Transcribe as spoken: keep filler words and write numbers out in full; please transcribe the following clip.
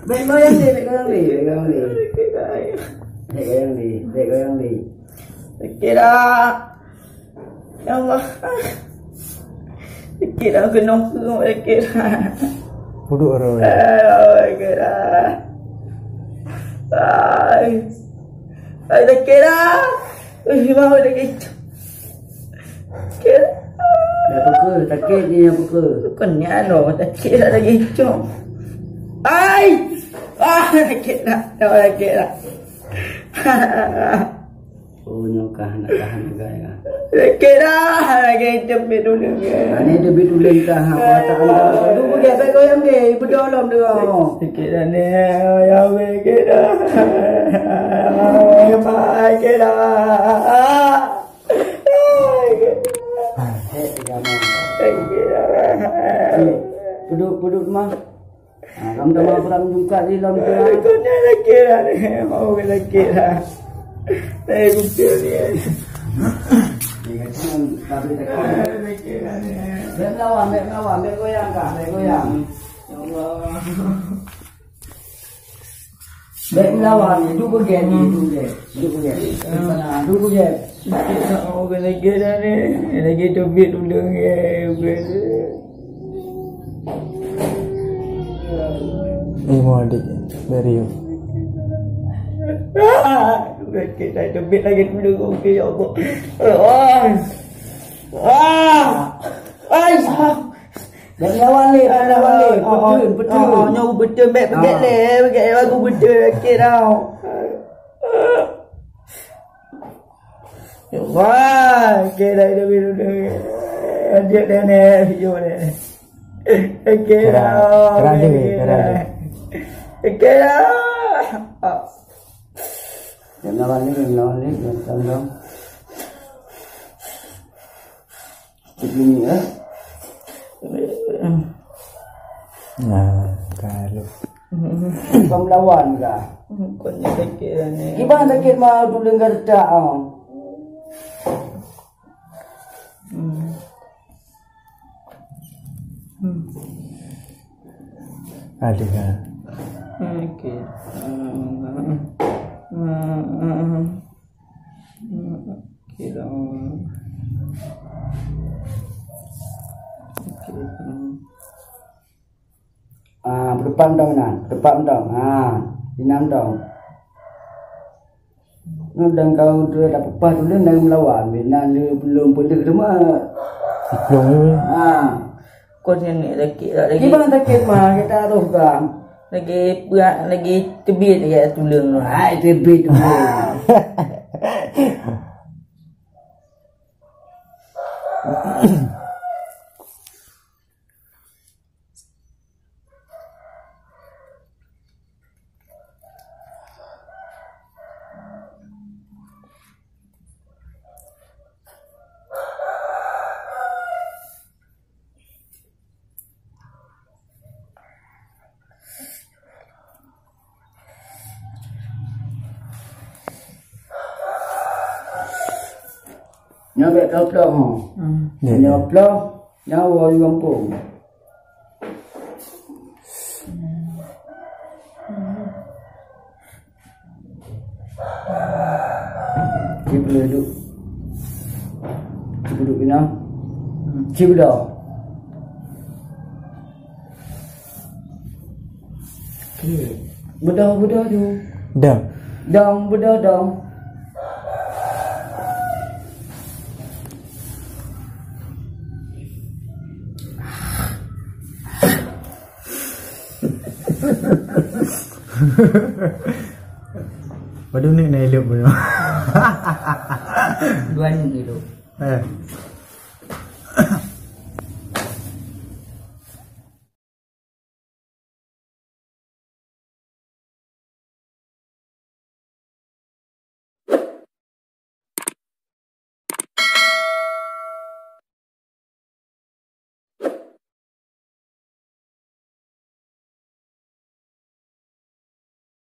Bèk goyang deh, bèk goyang deh, bèk goyang deh. Bèk goyang deh, bèk goyang deh. Sakét dah. Ya Allah. Sakét dah, keunoe keunoe sakét dah. Puduk roh. Ai, sakét dah. Ai. Ai, sakét dah. Ai, mau sakét. Sakét. Dah pukul, sakét ni yang pukul. Bukan ni aloe, sakét dah lagi cong. Ai! Ah, sakét dah. Dah sakét dah. Oh, nyoe kah nak tahan pegai kah? Sakét dah, lagi jepit dulu. Ani dia bit uleng kah, ha, perasaan kah. Aduh, beuget, bèk goyang deh, beudôh lom dengoe. Sakét dah ni, ya, sakét dah. Sakét dah. Hek, tiga mah. Sakét dah. Puduk, puduk mah. Ha, kamu dah mau perang jungkat di dalam tu, ha? Kau ni lelaki lah ni. Mau ke lelaki lah. Eh, kucing ni. Dia kata, tapi tak kira. Lelaki lah ni. Bèk melawan, bèk melawan, bèk goyang kah, bèk goyang. Ya Allah. Bèk melawan, duduk beuget ni, duduk beuget. Duduk beuget. Duduk beuget. Sakét sangat, oh, lagi dah ni. Lagi teubiet uleng, ya, ya. Eh, mau adik, dari you. Ah, sakét dah, teubiet lagi uleng, okey, ya Allah. Ah. Ah. Ai, ah. Bèk lawan lé, bèk lawan lé. Oh, oh, beutôi, beutôi. Oh, oh, nyoe beutôi, bèk, bèk lé, bèk lé, aku beutôi, sakét tau. Ya Allah, sakét dah, dah, dah, dah. Adik nenek, video nenek. Sakét tau, sakét tau. Sakét tau. Bèk lawan lé, bèk lawan lé, bèk lawan lé. Begini, ya. Nah, kalau. Kau melawan kah? Bukannya sakét lah ni. Gimana sakét mah dulu ngerti, oh. Hmm. Hmm. Ada, ha. Okey. Hmm. Hmm. Hmm. Okey dah. Okey. Ah, depan dong nan, depan dong. Ah, inam dong. Nu dan kau tu dah pepah tu dan melawan, binan dia belum peluk tu mah. Belum. Ah. Kau ni sakét tak lagi? Gimana sakét mah? Kita roh kan. Lagi peugah, lagi teubiet lagi tuleueng. Hai, teubiet tuleueng. Nyoe bèk kau ploh, ho. Hmm. Ya, ya. Nyoe ploh, nyoe woe gampông. Cip dulu. Cip dulu, Pina. Cip dah. Okey. Beudôh, beudôh tu. Dong. Dong, beudôh, dong. Padahai ni nak elok pun. Dua ni elok. Eh.